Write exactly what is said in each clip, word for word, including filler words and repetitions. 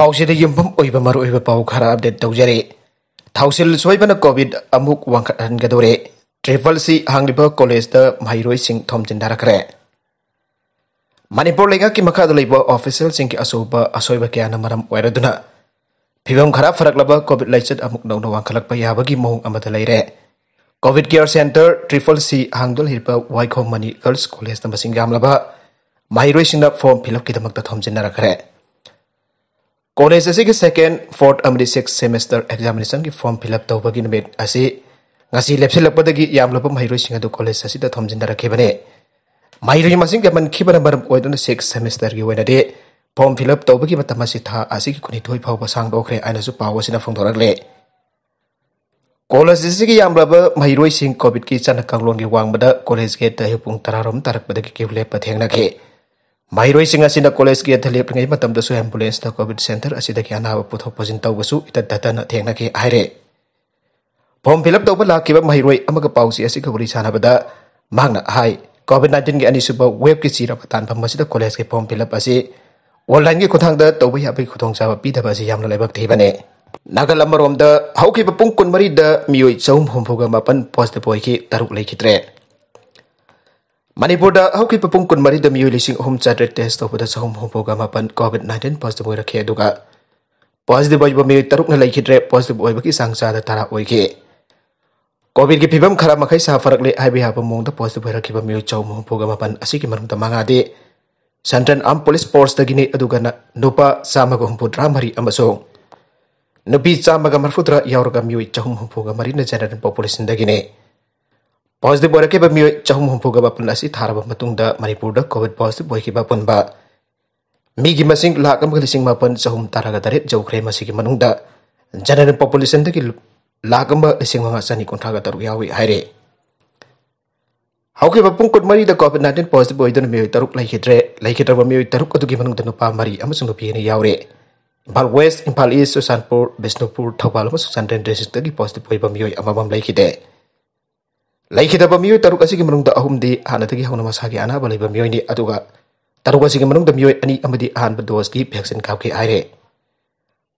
ꯄꯥꯎꯁꯤꯗ ꯌꯨꯝꯐꯝ ꯑꯣꯏꯕ ꯃꯔꯨꯑꯣꯏꯕ ꯄꯥꯎ ꯈꯔ ꯑꯞꯗꯦꯠ ꯇꯧꯖꯔꯤ꯫ ꯊꯧꯁꯤꯜ ꯁꯣꯏꯕꯅ ꯀꯣꯚꯤꯗ ꯑꯃꯨꯛ ꯋꯥꯡꯈꯠꯍꯟꯒꯗꯧꯔꯦ꯫ ꯇ꯭ꯔꯤꯄꯜ ꯁꯤ ꯍꯥꯡꯂꯤꯕ ꯀꯣꯂꯦꯖꯇ ꯃꯍꯩꯔꯣꯏꯁꯤꯡ ꯊꯣꯝꯖꯤꯟꯅꯔꯛꯈ꯭ꯔꯦ꯫ ꯃꯅꯤꯄꯨꯔ ꯂꯩꯉꯥꯛꯀꯤ ꯃꯈꯥꯗ ꯂꯩꯕ ꯑꯣꯐꯤꯁꯤꯌꯦꯜꯁꯤꯡꯒꯤ ꯑꯁꯣꯏꯕ ꯑꯁꯣꯏꯕ ꯀꯌꯥꯅ ꯃꯔꯝ ꯑꯣꯏꯔꯗꯨꯅ ꯐꯤꯕꯝ ꯈꯔ ꯐꯔꯛꯂꯕ ꯀꯣꯚꯤꯗ ꯂꯥꯏꯆꯠ ꯑꯃꯨꯛ ꯅꯧꯅ ꯋꯥꯡꯈꯠꯂꯛꯄ ꯌꯥꯕꯒꯤ ꯃꯑꯣꯡ ꯑꯃꯗ ꯂꯩꯔꯦ꯫ ꯀꯣꯚꯤꯗ ꯀꯦꯌꯔ ꯁꯦꯟꯇꯔ ꯇ꯭ꯔꯤꯄꯜ ꯁꯤ ꯍꯥꯡꯗꯨꯅ ꯂꯩꯔꯤꯕ ꯋꯥꯏꯈꯣꯝ ꯃꯅꯤ ꯒꯔꯜꯁ ꯀꯣꯂꯦꯖꯇ ꯃꯁꯤꯡ ꯌꯥꯝꯂꯕ ꯃꯍꯩꯔꯣꯏꯁꯤꯡꯅ ꯐꯣꯔꯝ ꯐꯤꯜ ꯑꯞꯀꯤꯗꯃꯛꯇ ꯊꯣꯝꯖꯤꯟꯅꯔꯛꯈ꯭ꯔꯦ꯫ ꯀꯣꯂꯦꯖ ꯑꯁꯤꯒꯤ ꯁꯦꯀꯦꯟ, ꯐꯣꯔꯠ ꯑꯃꯗꯤ ꯁꯤꯛꯁ ꯁꯦꯃꯦꯁꯇꯔ ꯑꯦꯛꯖꯥꯃꯤꯅꯦꯁꯟꯒꯤ ꯐꯣꯔꯝ ꯐꯤꯜ ꯑꯞ ꯇꯧꯕꯒꯤ ꯅꯨꯃꯤꯠ ꯑꯁꯤ ꯉꯁꯤ ꯂꯦꯞꯁꯤꯜꯂꯛꯄꯗꯒꯤ ꯌꯥꯝꯂꯕ ꯃꯍꯩꯔꯣꯏꯁꯤꯡ ꯑꯗꯨ ꯀꯣꯂꯦꯖ ꯑꯁꯤꯗ ꯊꯣꯝꯖꯤꯟꯅꯔꯛꯈꯤꯕꯅꯤ꯫ ꯃꯍꯩꯔꯣꯏ ꯃꯁꯤꯡ ꯌꯥꯝꯃꯟꯈꯤꯕꯅ ꯃꯔꯝ ꯑꯣꯏꯗꯨꯅ ꯁꯤꯛꯁ ꯁꯦꯃꯦꯁꯇꯔꯒꯤ ꯑꯣꯏꯅꯗꯤ ꯐꯣꯔꯝ ꯐꯤꯜ ꯑꯞ ꯇꯧꯕꯒꯤ ꯃꯇꯝ ꯑꯁꯤ ꯊꯥ ꯑꯁꯤꯒꯤ ꯀꯨꯟꯅꯤꯊꯣꯏ ꯐꯥꯎꯕ ꯁꯥꯡꯗꯣꯛꯈ꯭ꯔꯦ ꯍꯥꯏꯅꯁꯨ ꯄꯥꯎ ꯑꯁꯤꯅ ꯐꯣꯡꯗꯣꯔꯛꯂꯤ꯫ ꯀꯣꯂꯦꯖ ꯑꯁꯤꯒꯤ ꯌꯥꯝꯂꯕ ꯃꯍꯩꯔꯣꯏꯁꯤꯡ ꯀꯣꯚꯤꯗꯀꯤ ꯆꯠꯅ ꯀꯥꯡꯂꯣꯟꯒꯤ ꯋꯥꯡꯃꯗ ꯀꯣꯂꯦꯖ ꯒꯦꯠꯇ ꯑꯌꯨꯛ ꯄꯨꯡ ꯇꯔꯥꯔꯣꯝ ꯇꯥꯔꯛꯄꯗꯒꯤ ꯀ꯭ꯌꯨ ꯂꯦꯞꯄ ꯊꯦꯡꯅꯈꯤ꯫ ꯃꯍꯩꯔꯣꯏꯁꯤꯡ ꯑꯁꯤꯅ ꯀꯣꯂꯦꯖ ꯒꯦꯠꯇ ꯂꯦꯞꯂꯤꯉꯩ ꯃꯇꯝꯗꯁꯨ ꯑꯦꯝꯕꯨꯂꯦꯟꯁꯇ ꯀꯣꯚꯤꯗ ꯁꯦꯟꯇꯔ ꯑꯁꯤꯗꯒꯤ ꯑꯅꯥꯕ ꯄꯨꯊꯣꯛ ꯄꯨꯁꯤꯟ ꯇꯧꯕꯁꯨ ꯏꯇꯠ ꯇꯠꯇꯅ ꯊꯦꯡꯅꯈꯤ ꯍꯥꯏꯔꯦ꯫ ꯐꯣꯔꯝ ꯐꯤꯜ ꯑꯞ ꯇꯧꯕ ꯂꯥꯛꯈꯤꯕ ꯃꯍꯩꯔꯣꯏ ꯑꯃꯒ ꯄꯥꯎꯆꯦ ꯑꯁꯤꯒ ꯋꯥꯔꯤ ꯁꯥꯟꯅꯕꯗ ꯃꯍꯥꯛꯅ ꯍꯥꯏ, ꯀꯣꯚꯤꯗ ꯅꯥꯏꯟꯇꯤꯟꯒꯤ ꯑꯅꯤꯁꯨꯕ ꯋꯦꯕꯀꯤ ꯆꯤꯔꯕ ꯇꯥꯟꯐꯝ ꯑꯁꯤꯗ ꯀꯣꯂꯦꯖꯀꯤ ꯐꯣꯔꯝ ꯐꯤꯜ ꯑꯞ ꯑꯁꯤ ꯑꯣꯟꯂꯥꯏꯟꯒꯤ ꯈꯨꯠꯊꯥꯡꯗ ꯇꯧꯕ ꯌꯥꯕꯒꯤ ꯈꯨꯗꯣꯡꯆꯥꯕ ꯄꯤꯗꯕ ꯑꯁꯤ ꯌꯥꯝꯅ ꯂꯥꯏꯕꯛ ꯊꯤꯕꯅꯤ꯫ ꯅꯥꯀꯜ ꯑꯃꯔꯣꯝꯗ ꯍꯧꯈꯤꯕ ꯄꯨꯡ ꯀꯨꯟꯃꯔꯤꯗ ꯃꯤꯑꯣꯏ ꯆꯍꯨꯝ ꯍꯨꯝꯐꯨꯒ ꯃꯥꯄꯟ ꯄꯣꯖꯤꯇꯤꯚ ꯑꯣꯏꯈꯤ, ꯇꯔꯨꯛ ꯂꯩꯈꯤꯗ꯭ꯔꯦ꯫ ꯃꯅꯤꯄꯨꯔꯗ ꯍꯧꯈꯤꯕ ꯄꯨꯡ ꯀꯨꯟꯃꯔꯤꯗ ꯃꯤꯑꯣꯏ ꯂꯤꯁꯤꯡ ꯑꯍꯨꯝ ꯆꯥꯇ꯭ꯔꯦꯠ ꯇꯦꯁ ꯇꯧꯕꯗ ꯆꯍꯨꯝ ꯍꯨꯝꯐꯨꯒ ꯃꯥꯄꯟ ꯀꯣꯚꯤꯗ ꯅꯥꯏꯟꯇꯤꯟ ꯄꯣꯖꯤꯇꯤꯚ ꯑꯣꯏꯔꯛꯈꯤ, ꯑꯗꯨꯒ ꯄꯣꯖꯤꯇꯤꯚ ꯑꯣꯏꯕ ꯃꯤꯑꯣꯏ ꯇꯔꯨꯛꯅ ꯂꯩꯈꯤꯗ꯭ꯔꯦ꯫ ꯄꯣꯖꯤꯇꯤꯚ ꯑꯣꯏꯕꯒꯤ ꯆꯥꯡ ꯆꯥꯗ ꯇꯔꯥ ꯑꯣꯏꯈꯤ꯫ ꯀꯣꯚꯤꯗꯀꯤ ꯐꯤꯕꯝ ꯈꯔ ꯃꯈꯩ ꯁꯥꯐꯔꯛꯂꯦ ꯍꯥꯏꯕ ꯌꯥꯕ ꯃꯑꯣꯡꯗ ꯄꯣꯖꯤꯇꯤꯚ ꯑꯣꯏꯔꯛꯈꯤꯕ ꯃꯤꯑꯣꯏ ꯆꯍꯨꯝ ꯍꯨꯝꯐꯨꯒ ꯃꯥꯄꯟ ꯑꯁꯤꯒꯤ ꯃꯅꯨꯡꯗ ꯃꯉꯥꯗꯤ ꯁꯦꯟꯇ꯭ꯔꯦꯜ ꯑꯥꯔꯝ ꯄꯨꯂꯤꯁ ꯐꯣꯔꯁꯇꯒꯤꯅꯤ, ꯑꯗꯨꯒ ꯅ-, ꯅꯨꯄꯥ ꯆꯥꯝꯃꯒ ꯍꯨꯝꯐꯨꯇꯔꯥ ꯃꯔꯤ ꯑꯃꯁꯨꯡ ꯅꯨꯄꯤ ꯆꯥꯝꯃꯒ ꯃꯔꯤꯐꯨꯇꯔꯥ ꯌꯥꯎꯔꯒ ꯃꯤꯑꯣꯏ ꯆꯍꯨꯝ ꯍꯨꯝꯐꯨꯒ ꯃꯔꯤꯅ ꯖꯦꯅꯔꯦꯜ ꯄꯣꯄꯨꯂꯦꯁꯟꯗꯒꯤꯅꯤ꯫ ꯄꯣꯖꯤꯇꯤꯚ ꯑꯣꯏꯔꯛꯈꯤꯕ ꯃꯤꯑꯣꯏ ꯆꯍꯨꯝ ꯍꯨꯝꯐꯨꯒ ꯃꯥꯄꯟ ꯑꯁꯤ ꯊꯥꯔꯕ ꯃꯇꯨꯡꯗ ꯃꯅꯤꯄꯨꯔꯗ ꯀꯣꯚꯤꯗ ꯄꯣꯖꯤꯇꯤꯚ ꯑꯣꯏꯈꯤꯕ ꯑꯄꯨꯟꯕ ꯃꯤꯒꯤ ꯃꯁꯤꯡ ꯂꯥꯈ ꯑꯃꯒ ꯂꯤꯁꯤꯡ ꯃꯥꯄꯟ ꯆꯍꯨꯝ ꯇꯔꯥꯒ ꯇꯔꯦꯠ ꯌꯧꯈ꯭ꯔꯦ꯫ ꯃꯁꯤꯒꯤ ꯃꯅꯨꯡꯗ ꯖꯦꯅꯔꯦꯜ ꯄꯣꯄꯨꯂꯦꯁꯟꯗꯒꯤ ꯂꯥꯈ ꯑꯃ ꯂꯤꯁꯤꯡ ꯃꯉꯥ ꯆꯅꯤ ꯀꯨꯟꯊ꯭ꯔꯥꯒ ꯇꯔꯨꯛ ꯌꯥꯎꯏ ꯍꯥꯏꯔꯦ꯫ ꯍꯧꯈꯤꯕ ꯄꯨꯡ ꯀꯨꯟꯃꯔꯤꯗ ꯀꯣꯚꯤꯗ ꯅꯥꯏꯟꯇꯤꯟ ꯄꯣꯖꯤꯇꯤꯚ ꯑꯣꯏꯗꯨꯅ ꯃꯤꯑꯣꯏ ꯇꯔꯨꯛ ꯂꯩꯈꯤꯗ꯭ꯔꯦ꯫ ꯂꯩꯈꯤꯗ꯭ꯔꯕ ꯃꯤꯑꯣꯏ ꯇꯔꯨꯛ ꯑꯗꯨꯒꯤ ꯃꯅꯨꯡꯗ ꯅꯨꯄꯥ ꯃꯔꯤ ꯑꯃꯁꯨꯡ ꯅꯨꯄꯤ ꯑꯅꯤ ꯌꯥꯎꯔꯦ꯫ ꯏꯝꯐꯥꯜ ꯋꯦꯁ, ꯏꯝꯐꯥꯜ ꯏꯁ, ꯆꯨꯔꯆꯥꯟꯄꯨꯔ, ꯕꯤꯁꯅꯨꯄꯨꯔ, ꯊꯧꯕꯥꯜ ꯑꯃꯁꯨꯡ ꯆꯥꯟꯗꯦꯜ ꯗꯤꯁꯇ꯭ꯔꯤꯛꯇꯒꯤ ꯄꯣꯖꯤꯇꯤꯚ ꯑꯣꯏꯕ ꯃꯤꯑꯣꯏ ꯑꯃꯃꯝ ꯂꯩꯈꯤꯗꯦ꯫ ꯂꯩꯈꯤꯗꯕ ꯃꯤꯑꯣꯏ ꯇꯔꯨꯛ ꯑꯁꯤꯒꯤ ꯃꯅꯨꯡꯗ ꯑꯍꯨꯝꯗꯤ ꯍꯥꯟꯅꯗꯒꯤ ꯍꯧꯅ ꯃꯁꯥꯒꯤ ꯑꯅꯥꯕ ꯂꯩꯕ ꯃꯤꯑꯣꯏꯅꯤ, ꯑꯗꯨꯒ ꯇꯔꯨꯛ ꯑꯁꯤꯒꯤ ꯃꯅꯨꯡꯗ ꯃꯤꯑꯣꯏ ꯑꯅꯤ ꯑꯃꯗꯤ ꯑꯍꯥꯟꯕ ꯗꯣꯁꯀꯤ ꯚꯦꯛꯁꯤꯟ ꯀꯥꯞꯈꯤ ꯍꯥꯏꯔꯦ꯫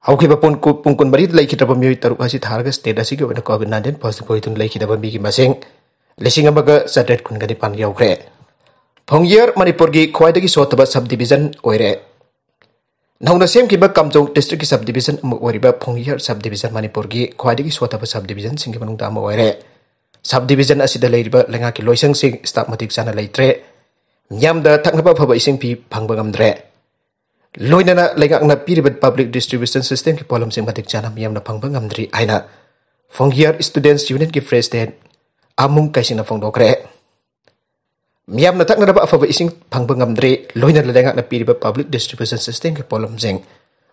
ꯍꯧꯈꯤꯕ ꯄꯨꯡ ꯀꯨ-, ꯄꯨꯡ ꯀꯨꯟꯃꯔꯤ ꯂꯩꯈꯤꯗ꯭ꯔꯕ ꯃꯤꯑꯣꯏ ꯇꯔꯨꯛ ꯑꯁꯤ ꯊꯥꯔꯒ state ꯑꯁꯤꯒꯤ ꯑꯣꯏꯅ COVID nineteen positive ꯑꯣꯏꯗꯨꯅ ꯂꯩꯈꯤꯗꯕ ꯃꯤꯒꯤ ꯃꯁꯤꯡ ꯂꯤꯁꯤꯡ ꯑꯃꯒ ꯆꯥꯇ꯭ꯔꯦꯠ ꯀꯨꯟꯒ ꯅꯤꯄꯥꯟ ꯌꯧꯈ꯭ꯔꯦ꯫ ꯐꯣꯡꯌꯤꯌꯔ ꯃꯅꯤꯄꯨꯔꯒꯤ ꯈ꯭ꯋꯥꯏꯗꯒꯤ ꯁꯣꯠꯊꯕ sub division ꯑꯣꯏꯔꯦ꯫ ꯅꯧꯅ ꯁꯦꯝꯈꯤꯕ ꯀꯥꯝꯖꯣꯡ district ꯀꯤ sub division ꯑꯃ ꯑꯣꯏꯔꯤꯕ ꯐꯣꯡꯌꯤꯌꯔ sub division ꯃꯅꯤꯄꯨꯔꯒꯤ ꯈ꯭ꯋꯥꯏꯗꯒꯤ ꯁꯣꯠꯊꯕ sub division ꯁꯤꯡꯒꯤ ꯃꯅꯨꯡꯗ ꯑꯃ ꯑꯣꯏꯔꯦ꯫ Sub division ꯑꯁꯤꯗ ꯂꯩꯔꯤꯕ ꯂꯩꯉꯥꯛꯀꯤ ꯂꯣꯏꯁꯪꯁꯤꯡ staff ꯃꯇꯤꯛ ꯆꯥꯅ ꯂꯩꯇ꯭ꯔꯦ꯫ ꯃꯤꯌꯥꯝꯗ ꯊꯛꯅꯕ ꯑꯐꯕ ꯏꯁꯤꯡ ꯄꯤ ꯐꯪꯕ ꯉꯝꯗ꯭ꯔꯦ꯫ ꯂꯣꯏꯅꯅ ꯂꯩꯉꯥꯛꯅ ꯄꯤꯔꯤꯕ public distribution system ꯒꯤ ꯄꯣꯠꯂꯝꯁꯤꯡ ꯃꯇꯤꯛ ꯆꯥꯅ ꯃꯤꯌꯥꯝꯅ ꯐꯪꯕ ꯉꯝꯗ꯭ꯔꯤ ꯍꯥꯏꯅ ꯐꯣꯡꯌꯤꯌꯔ Students Union ꯒꯤ president ꯑꯃꯨꯡ ꯀꯥꯏꯁꯤꯡꯅ ꯐꯣꯡꯗꯣꯛꯈ꯭ꯔꯦ꯫ ꯃꯤꯌꯥꯝꯅ ꯊꯛꯅꯅꯕ ꯑꯐꯕ ꯏꯁꯤꯡ ꯐꯪꯕ ꯉꯝꯗ꯭ꯔꯤ, ꯂꯣꯏꯅꯅ ꯂꯩꯉꯥꯛꯅ ꯄꯤꯔꯤꯕ public distribution system ꯒꯤ ꯄꯣꯠꯂꯝꯁꯤꯡ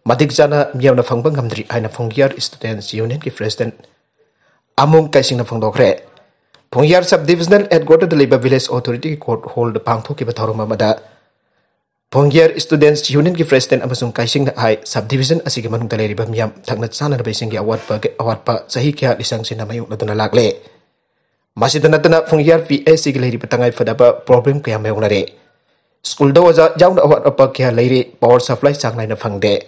ꯃꯇꯤꯛ ꯆꯥꯅ ꯃꯤꯌꯥꯝꯅ ꯐꯪꯕ ꯉꯝꯗ꯭ꯔꯤ ꯍꯥꯏꯅ ꯐꯣꯡꯌꯤꯌꯔ Students Union ꯒꯤ president ꯑꯃꯨꯡ ꯀꯥꯏꯁꯤꯡꯅ ꯐꯣꯡꯗꯣꯛꯈ꯭ꯔꯦ꯫ ꯐꯣꯡꯌꯤꯌꯔ sub divisional headquarter ꯗ ꯂꯩꯕ village authority ꯒꯤ court hall ꯗ ꯄꯥꯡꯊꯣꯛꯈꯤꯕ ꯊꯧꯔꯝ ꯑꯃꯗ ꯐꯣꯡꯌꯤꯌꯔ Students Union ꯒꯤ president ꯑꯃꯁꯨꯡ ꯀꯥꯏꯁꯤꯡꯅ ꯍꯥꯏ, sub division ꯑꯁꯤꯒꯤ ꯃꯅꯨꯡꯗ ꯂꯩꯔꯤꯕ ꯃꯤꯌꯥꯝ ꯊꯛꯅ ꯆꯥꯅꯅꯕ ꯏꯁꯤꯡꯒꯤ ꯑꯋꯥꯠꯄ, ꯑꯋꯥꯠꯄ ꯆꯍꯤ ꯀꯌꯥ ꯂꯤꯁꯪꯁꯤꯟꯅ ꯃꯥꯌꯣꯛꯅꯗꯨꯅ ꯂꯥꯛꯂꯦ꯫ ꯃꯁꯤꯗ ꯅꯠꯇꯅ ꯐꯣꯡꯌꯤꯌꯔ P H C ꯒꯤ ꯂꯩꯔꯤꯕ ꯇꯉꯥꯏ ꯐꯗꯕ problem ꯀꯌꯥ ꯃꯥꯌꯣꯛꯅꯔꯦ꯫ ꯁ꯭ꯀꯨꯜꯗ ꯑꯣꯖꯥ ꯌꯥꯎꯅ ꯑꯋꯥꯠ ꯑꯄꯥ ꯀꯌꯥ ꯂꯩꯔꯤ, power supply ꯆꯥꯡ ꯅꯥꯏꯅ ꯐꯪꯗꯦ꯫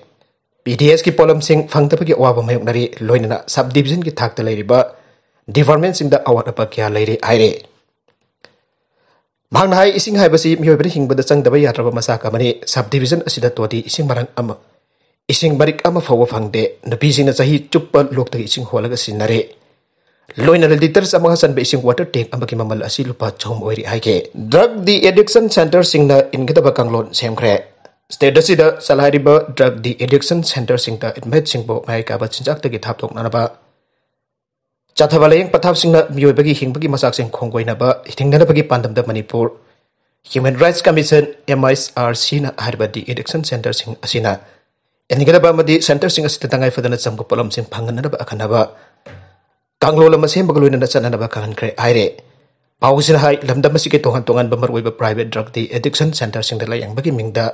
P D S ꯀꯤ ꯄꯣꯠꯂꯝꯁꯤꯡ ꯐꯪꯗꯕꯒꯤ ꯑꯋꯥꯕ ꯃꯥꯌꯣꯛꯅꯔꯤ, ꯂꯣꯏꯅꯅ sub division ꯒꯤ ꯊꯥꯛꯇ ꯂꯩꯔꯤꯕ department ꯁꯤꯡꯗ ꯑꯋꯥꯠ ꯑꯄꯥ ꯀꯌꯥ ꯂꯩꯔꯤ ꯍꯥꯏꯔꯤ꯫ ꯃꯍꯥꯛꯅ ꯍꯥꯏ, ꯏꯁꯤꯡ ꯍꯥꯏꯕꯁꯤ ꯃꯤꯑꯣꯏꯕꯅ ꯍꯤꯡꯕꯗ ꯆꯪꯗꯕ ꯌꯥꯗ꯭ꯔꯕ ꯃꯆꯥꯛ ꯑꯃꯅꯤ꯫ Sub division ꯑꯁꯤꯗ ꯇꯣꯇꯤ ꯏꯁꯤꯡ ꯃꯔꯥꯡ ꯑꯃ, ꯏꯁꯤꯡ ꯃꯔꯤꯛ ꯑꯃ ꯐꯥꯎꯕ ꯐꯪꯗꯦ꯫ ꯅꯨꯄꯤꯁꯤꯡꯅ ꯆꯍꯤ ꯆꯨꯞꯄ ꯂꯣꯛꯇꯒꯤ ꯏꯁꯤꯡ ꯍꯣꯜꯂꯒ ꯁꯤꯖꯤꯟꯅꯔꯤ꯫ ꯂꯣꯏꯅꯅ litre ꯆꯥꯝꯃꯉꯥ ꯆꯟꯕ ꯏꯁꯤꯡ water tank ꯑꯃꯒꯤ ꯃꯃꯜ ꯑꯁꯤ ꯂꯨꯄꯥ ꯆꯍꯨꯝ ꯑꯣꯏꯔꯤ ꯍꯥꯏꯈꯤ꯫ Drug de-addiction centre ꯁꯤꯡꯅ ꯏꯟꯒꯗꯕ ꯀꯥꯡꯂꯣꯟ ꯁꯦꯝꯈ꯭ꯔꯦ꯫ State ꯑꯁꯤꯗ ꯆꯂꯥꯏꯔꯤꯕ drug de-addiction centre ꯁꯤꯡꯗ inmate ꯁꯤꯡꯕꯨ ꯃꯌꯥꯏ ꯀꯥꯕ ꯆꯤꯟꯖꯥꯛꯇꯒꯤ ꯊꯥꯞꯇꯣꯛꯅꯅꯕ ꯆꯠꯊꯕ ꯂꯥꯌꯦꯡ ꯄꯊꯥꯞꯁꯤꯡꯅ ꯃꯤꯑꯣꯏꯕꯒꯤ ꯍꯤꯡꯕꯒꯤ ꯃꯆꯥꯛꯁꯤꯡ ꯈꯣꯡꯒꯣꯏꯅꯕ ꯊꯤꯡꯅꯅꯕꯒꯤ ꯄꯥꯟꯗꯝꯗ Manipur Human Rights Commission, M I R C ꯅ ꯍꯥꯏꯔꯤꯕ de-addiction centre ꯁꯤꯡ ꯑꯁꯤꯅ ꯏꯟꯒꯗꯕ ꯑꯃꯗꯤ centre ꯁꯤꯡ ꯑꯁꯤꯗ ꯇꯉꯥꯏ ꯐꯗꯅ ꯆꯪꯕ ꯄꯣꯠꯂꯝꯁꯤꯡ ꯐꯪꯍꯟꯅꯅꯕ ꯑꯈꯟꯅꯕ ꯀꯥꯡꯂꯣꯟ ꯑꯃ ꯁꯦꯝꯕꯒ ꯂꯣꯏꯅꯅ ꯆꯠꯅꯅꯕ ꯈꯪꯍꯟꯈ꯭ꯔꯦ ꯍꯥꯏꯔꯦ꯫ ꯄꯥꯎꯁꯤꯅ ꯍꯥꯏ, ꯂꯝꯗꯝ ꯑꯁꯤꯒꯤ ꯇꯣꯉꯥꯟ ꯇꯣꯉꯥꯟꯕ ꯃꯔꯨꯑꯣꯏꯕ private drug de-addiction centre ꯁꯤꯡꯗ ꯂꯥꯌꯦꯡꯕꯒꯤ ꯃꯤꯡꯗ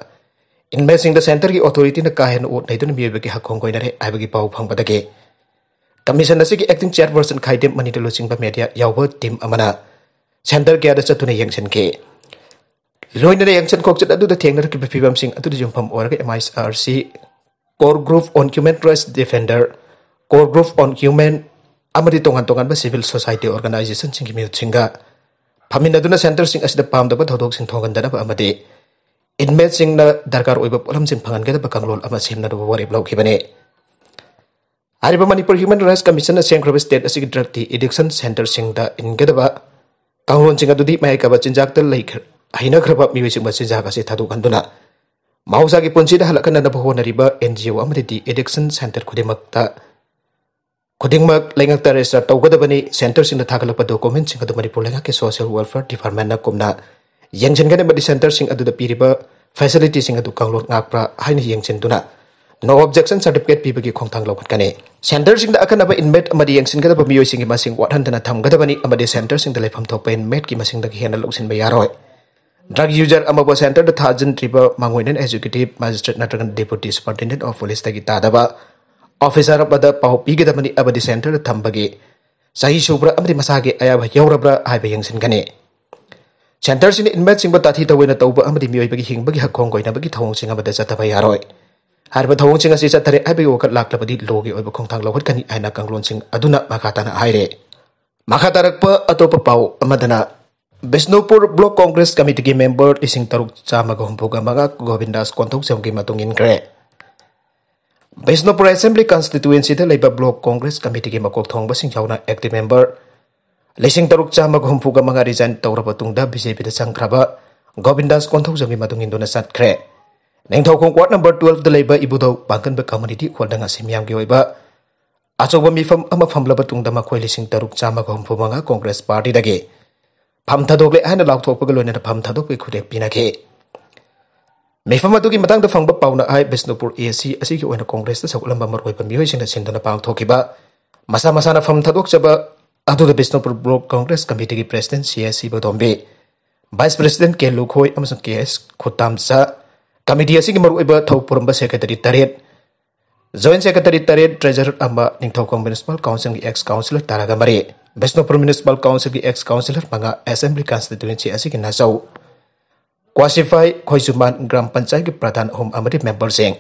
inmate ꯁꯤꯡꯗ centre ꯒꯤ authority ꯅ ꯀꯥ ꯍꯦꯟꯅ ꯑꯣꯠ ꯅꯩꯗꯨꯅ ꯃꯤꯑꯣꯏꯕꯒꯤ ꯍꯛ ꯈꯣꯡꯒꯣꯏꯅꯔꯦ ꯍꯥꯏꯕꯒꯤ ꯄꯥꯎ ꯐꯪꯕꯗꯒꯤ commission ꯑꯁꯤꯒꯤ acting chairperson ꯈꯥꯏꯗꯦꯝ ꯃꯅꯤꯗ ꯂꯨꯆꯤꯡꯕ media ꯌꯥꯎꯕ team ꯑꯃꯅ centre ꯀꯌꯥꯗ ꯆꯠꯇꯨꯅ ꯌꯦꯡꯁꯤꯟꯈꯤ꯫ ꯂꯣꯏꯅꯅ ꯌꯦꯡꯁꯤꯟ ꯈꯣꯠꯆꯤꯟ ꯑꯗꯨꯗ ꯊꯦꯡꯅꯔꯛꯈꯤꯕ ꯐꯤꯕꯝꯁꯤꯡ ꯑꯗꯨꯗ ꯌꯨꯝꯐꯝ ꯑꯣꯏꯔꯒ M I R C Core Group on Human Rights Defender, Core Group on Human ꯑꯃꯗꯤ ꯇꯣꯉꯥꯟ ꯇꯣꯉꯥꯟꯕ civil society organizationꯁꯤꯡꯒꯤ ꯃꯤꯍꯨꯠꯁꯤꯡꯒ ꯐꯝꯃꯤꯟꯅꯗꯨꯅ centreꯁꯤꯡ ꯑꯁꯤꯗ ꯄꯥꯝꯗꯕ ꯊꯧꯗꯣꯛꯁꯤꯡ ꯊꯣꯛꯍꯟꯗꯅꯕ ꯑꯃꯗꯤ inmateꯁꯤꯡꯅ ꯗꯔꯀꯥꯔ ꯑꯣꯏꯕ ꯄꯣꯠꯂꯝꯁꯤꯡ ꯐꯪꯍꯟꯒꯗꯕ ꯀꯥꯡꯂꯣꯟ ꯑꯃ ꯁꯦꯝꯅꯅꯕ ꯋꯥꯔꯦꯞ ꯂꯧꯈꯤꯕꯅꯤ꯫ ꯍꯥꯏꯔꯤꯕ ꯃꯅꯤꯄꯨꯔ Human Rights Commissionꯅ ꯁꯦꯝꯈ꯭ꯔꯕ state ꯑꯁꯤꯒꯤ drugꯒꯤ addiction centreꯁꯤꯡꯗ ꯏꯟꯒꯗꯕ ꯀꯥꯡꯂꯣꯟꯁꯤꯡ ꯑꯗꯨꯗꯤ ꯃꯌꯥꯏ ꯀꯥꯕ ꯆꯤꯟꯖꯥꯛꯇ ꯂꯩꯈ꯭ꯔ-, ꯍꯩꯅꯈ꯭ꯔꯕ ꯃꯤꯑꯣꯏꯁꯤꯡꯕꯨ ꯆꯤꯟꯖꯥꯛ ꯑꯁꯤ ꯊꯥꯗꯣꯛꯍꯟꯗꯨꯅ ꯃꯍꯧꯁꯥꯒꯤ ꯄꯨꯟꯁꯤꯗ ꯍꯜꯂꯛꯍꯟꯅꯅꯕ ꯍꯣꯠꯅꯔꯤꯕ NGO ꯑꯃꯗꯤ addiction centre ꯈꯨꯗꯤꯡꯃꯛꯇ, ꯈꯨꯗꯤꯡꯃꯛ ꯂꯩꯉꯥꯛꯇ register ꯇꯧꯒꯗꯕꯅꯤ꯫ Centreꯁꯤꯡꯗ ꯊꯥꯒꯠꯂꯛꯄ documentꯁꯤꯡ ꯑꯗꯨ ꯃꯅꯤꯄꯨꯔ ꯂꯩꯉꯥꯛꯀꯤ Social Welfare Departmentꯅ ꯀꯨꯞꯅ ꯌꯦꯡꯁꯤꯟꯒꯅꯤ ꯑꯃꯗꯤ centreꯁꯤꯡ ꯑꯗꯨꯗ ꯄꯤꯔꯤꯕ facilityꯁꯤꯡ ꯑꯗꯨ ꯀꯥꯡꯂꯣꯟ ꯉꯥꯛꯄ꯭ꯔꯥ ꯍꯥꯏꯅ ꯌꯦꯡꯁꯤꯟꯗꯨꯅ no objection certificate ꯄꯤꯕꯒꯤ ꯈꯣꯡꯊꯥꯡ ꯂꯧꯈꯠꯀꯅꯤ꯫ Centreꯁꯤꯡꯗ ꯑꯈꯟꯅꯕ inmate ꯑꯃꯗꯤ ꯌꯦꯡꯁꯤꯟꯒꯗꯕ ꯃꯤꯑꯣꯏꯁꯤꯡꯒꯤ ꯃꯁꯤꯡ ꯋꯥꯠꯍꯟꯗꯅ ꯊꯝꯒꯗꯕꯅꯤ ꯑꯃꯗꯤ centreꯁꯤꯡꯗ ꯂꯩꯐꯝ ꯊꯣꯛꯄ inmateꯀꯤ ꯃꯁꯤꯡꯗꯒꯤ ꯍꯦꯟꯅ ꯂꯧꯁꯤꯟꯕ ꯌꯥꯔꯣꯏ꯫ Drug user ꯑꯃꯕꯨ centreꯗ ꯊꯥꯖꯤꯟꯗ꯭ꯔꯤꯕ ꯃꯥꯡꯑꯣꯏꯅꯅ executive magistrate ꯅꯠꯇ꯭ꯔꯒ deputy superintendent of policeꯇꯒꯤ ꯇꯥꯗꯕ officer ꯑꯃꯗ ꯄꯥꯎ ꯄꯤꯒꯗꯕꯅꯤ ꯑꯃꯗꯤ centreꯗ ꯊꯝꯕꯒꯤ ꯆꯍꯤ ꯁꯨꯕ꯭ꯔꯥ ꯑꯃꯗꯤ ꯃꯁꯥꯒꯤ ꯑꯌꯥꯕ ꯌꯧꯔꯕ꯭ꯔꯥ ꯍꯥꯏꯕ ꯌꯦꯡꯁꯤꯟꯒꯅꯤ꯫ Centreꯁꯤꯡꯅ inmateꯁꯤꯡꯕꯨ ꯇꯥꯊꯤ ꯇꯧꯑꯣꯏꯅ ꯇꯧꯕ ꯑꯃꯗꯤ ꯃꯤꯑꯣꯏꯕꯒꯤ ꯍꯤꯡꯕꯒꯤ ꯍꯛ ꯈꯣꯡꯒꯣꯏꯅꯕꯒꯤ ꯊꯧꯑꯣꯡꯁꯤꯡ ꯑꯃꯗ ꯆꯠꯊꯕ ꯌꯥꯔꯣꯏ꯫ ꯍꯥꯏꯔꯤꯕ ꯊꯧꯑꯣꯡꯁꯤꯡ ꯑꯁꯤ ꯆꯠꯊꯔꯦ ꯍꯥꯏꯕꯒꯤ ꯋꯥꯀꯠ ꯂꯥꯛꯂꯕꯗꯤ lawꯒꯤ ꯑꯣꯏꯕ ꯈꯣꯡꯊꯥꯡ ꯂꯧꯈꯠꯀꯅꯤ ꯍꯥꯏꯅ ꯀꯥꯡꯂꯣꯟꯁꯤꯡ ꯑꯗꯨꯅ ꯃꯈꯥ ꯇꯥꯅ ꯍꯥꯏꯔꯦ꯫ ꯃꯈꯥ ꯇꯥꯔꯛꯄ ꯑꯇꯣꯞꯄ ꯄꯥꯎ ꯑꯃꯗꯅ, ꯕꯤꯁꯅꯨꯄꯨꯔ Block Congress Committeeꯒꯤ member ꯂꯤꯁꯤꯡ ꯇꯔꯨꯛ ꯆꯥꯝꯃꯒ ꯍꯨꯝꯐꯨꯒ ꯃꯉꯥ ꯒꯣꯕꯤꯟꯗꯥꯁ ꯀꯣꯟꯊꯧꯖꯝꯒꯤ ꯃꯇꯨꯡ ꯏꯟꯈ꯭ꯔꯦ꯫ ꯕꯤꯁꯅꯨꯄꯨꯔ Assembly Constituencyꯗ ꯂꯩꯕ Block Congress Committeeꯒꯤ ꯃꯀꯣꯛ ꯊꯣꯡꯕꯁꯤꯡ ꯌꯥꯎꯅ active member ꯂꯤꯁꯤꯡ ꯇꯔꯨꯛ ꯆꯥꯝꯃꯒ ꯍꯨꯝꯐꯨꯒ ꯃꯉꯥ resign ꯇꯧꯔꯕ ꯇꯨꯡꯗ BJPꯗ ꯆꯪꯈ꯭ꯔꯕ ꯒꯣꯕꯤꯟꯗꯥꯁ ꯀꯣꯟꯊꯧꯖꯝꯒꯤ ꯃꯇꯨꯡ ꯏꯟꯗꯨꯅ ꯆꯠꯈ꯭ꯔꯦ꯫ ꯅꯤꯡꯊꯧꯈꯣꯡ ward number twelveꯗ ꯂꯩꯕ ꯏꯕꯨꯙꯧ ꯄꯥꯡꯒꯟꯕ community hallꯗ ꯉꯁꯤ ꯃꯤꯌꯥꯝꯒꯤ ꯑꯣꯏꯕ ꯑꯆꯧꯕ ꯃꯤꯐꯝ ꯑꯃ ꯐꯝꯂꯕ ꯇꯨꯡꯗ ꯃꯈꯣꯏ ꯂꯤꯁꯤꯡ ꯇꯔꯨꯛ ꯆꯥꯝꯃꯒ ꯍꯨꯝꯐꯨ ꯃꯉꯥ Congress Partyꯗꯒꯤ ꯐꯝ ꯊꯥꯗꯣꯛꯂꯦ ꯍꯥꯏꯅ ꯂꯥꯎꯊꯣꯛꯄꯒ ꯂꯣꯏꯅꯅ ꯐꯝ ꯊꯥꯗꯣꯛꯄꯒꯤ ꯈꯨꯗꯦꯛ ꯄꯤꯅꯈꯤ꯫ ꯃꯤꯐꯝ ꯑꯗꯨꯒꯤ ꯃꯇꯥꯡꯗ ꯐꯪꯕ ꯄꯥꯎꯅ ꯍꯥꯏ, ꯕꯤꯁꯅꯨꯄꯨꯔ AC ꯑꯁꯤꯒꯤ ꯑꯣꯏꯅ Congressꯇ ꯁꯧꯒꯠꯂꯝꯕ ꯃꯔꯨꯑꯣꯏꯕ ꯃꯤꯑꯣꯏꯁꯤꯡꯅ ꯁꯤꯟꯗꯨꯅ ꯄꯥꯡꯊꯣꯛꯈꯤꯕ ꯃꯁꯥ ꯃꯁꯥꯅ ꯐꯝ ꯊꯥꯗꯣꯛꯆꯕ ꯑꯗꯨꯗ Bishnupur Block Congress Committeeꯒꯤ President C S ꯏꯕꯣꯇꯣꯝꯕꯤ, Vice President K ꯂꯨꯈꯣꯏ ꯑꯃꯁꯨꯡ K S ꯈꯨꯠꯇꯥꯝꯆꯥ, committee ꯑꯁꯤꯒꯤ ꯃꯔꯨꯑꯣꯏꯕ ꯊꯧ ꯄꯨꯔꯝꯕ secretary ꯇꯔꯦꯠ, joint secretary ꯇꯔꯦꯠ, treasurer ꯑꯃ, ꯅꯤꯡꯊꯧꯈꯣꯡ Municipal Councilꯒꯤ ex councillor ꯇꯔꯥꯒ ꯃꯔꯤ, ꯕꯤꯁꯅꯨꯄꯨꯔ Municipal Councilꯒꯤ ex councillor ꯃꯉꯥ, Assembly Constituency ꯑꯁꯤꯒꯤ ꯅꯥꯆꯧ, ꯀ꯭ꯋꯥꯁꯤꯐꯥꯏ, ꯈꯣꯏꯖꯨꯃꯥꯟ ꯒ꯭ꯔꯥꯝ ꯄꯟꯆꯥꯌꯠꯀꯤ ꯄ꯭ꯔꯙꯥꯟ ꯑꯍꯨꯝ ꯑꯃꯗꯤ memberꯁꯤꯡ,